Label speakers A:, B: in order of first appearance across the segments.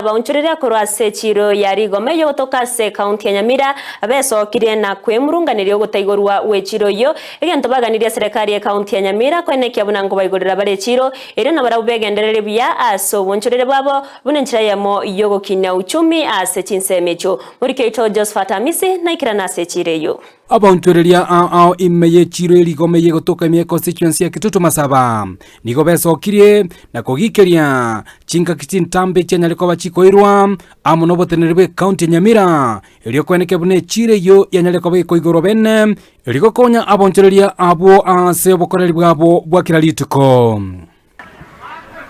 A: Abaonchoreria korwa ase echiiro ya rigoma eyogotoka ase ekaunti ya Nyamira besokirie na kwemurunganeria ogotaigorwa gw'echiiro eyio, egento baganirie eserekari y'ekaunti ya Nyamira koenekia buna nkobaigorera bare echiiro erio nabarabwo begendererie buya ase obonchoreria bwabo buna enchera eyemo y'ogokinia uchumi ase chinsemo echio. Moriki oito Josephat Amisi naikerane ase echiiro eyio.
B: Abaonchoreria ao ao ime y'echiiro y'erigoma eyegotoka ime y'econstituency ya Kitutu Masaba nigo besokirie na kogikeria chingaki chintambe chianyare koba chikoirwa amo noboteneneri bw'ecounty ya Nyamira erio koenekia buna echiiro eyio yanyare koba ekoigorwa bene erio gokonya abaonchoreria abwo ase obokoreri bwabo bwa kera rituko.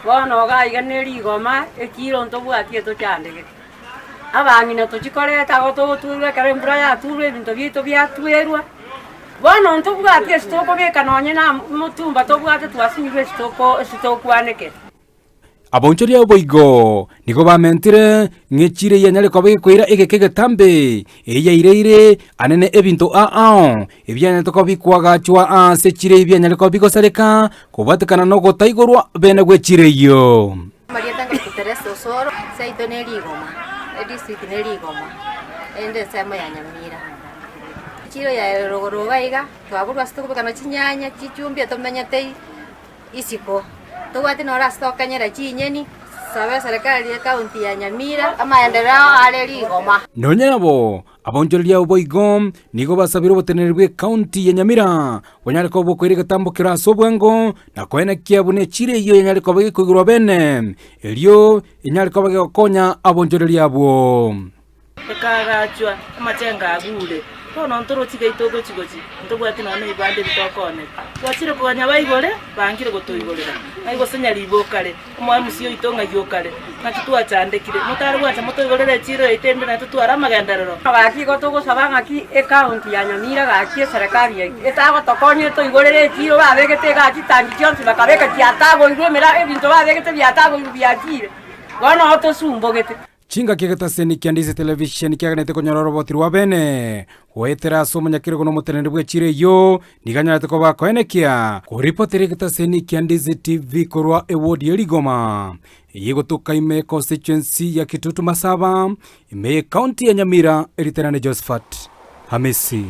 C: Bono iga aiga nerigoma ekiiro ntobwati etochandegete. Abang'ina tochikoreta igo togotwerwa ekero embura yaturwe ebinto biaito biatwerwa, bono ntobwati ase tokobeka nonye na omotumba tobwate twasinyirwe ase toko ase tokwanekera.
B: Abaonchoria boigo nigo bamentire ng'a echiiro eyio yanyare koba egekoira egeka egetambe, eyio yaireire anene ebinto ao ao, ebianyarete koba bikoagachwa ase echiiro eyio bianyare koba bigosareka, kobwatekana nogotaigorwa bene gw'echiiro eyio.
D: Amarieta ng'aki Teresa Osoro, seito ne rigoma, edistrict ne rigoma, ende ensemo ya Nyamira. Echiro ya rogoro iga iga, twaborwa ase tokobekana chinyanya, chichumbi etomenyete isiko. Tobwati noro ase tokenyera chinyeni, sabe eserekari ye county ya Nyamira, amaendeleo are rigoma.
B: Nonya nabo, Abaonchoreria abo boigo nigo basabire oboteneneri bw'ecounty ya Nyamira bonyare koba bokoira egetambo kero ase obwango na koenekia buna echiro eyio yanyare koba gekoigorwa bene, erio enyare koba gegokonya abaonchoreria abwo.
E: Ekaagachwa amachengo agure. Bono ntorochi gaito ogochi-gochi, ntobwati nonya nebibanda ebi tokoonera. Twachire koganya baigore, bangire gotoigorera. Ng'ai gose nyaribo okare, omoemusi oito ng'ai okare? Naki twachandekire, motare gwancha motoigorere echiiro yaito erinde naintwe totware amagenderero.
C: Gaki igo togosaba ng'aki ecounty ya Nyamira gaki eserekari yaito etagotokonya etoigorere echiiro babegete igaa chitangi chionsi bakabeka chiatagoirwe emera ebinto babegete biatagoirwe biachire bono tosumbogete.
B: Chingaki egetaseni kia Ndizi Television kiagenete konyora oroboti rwa bene goetera ase omonyakerogo na omoteneneri bw'echiro eyio nigo anyarete koba akoenekia koripotera egetaseni kia Ndizi TV korwa ewodi ya Rigoma eyio egotoka ime constituency ya Kitutu Masaba ime ye county ya Nyamira eriterane Josephat Hamisi.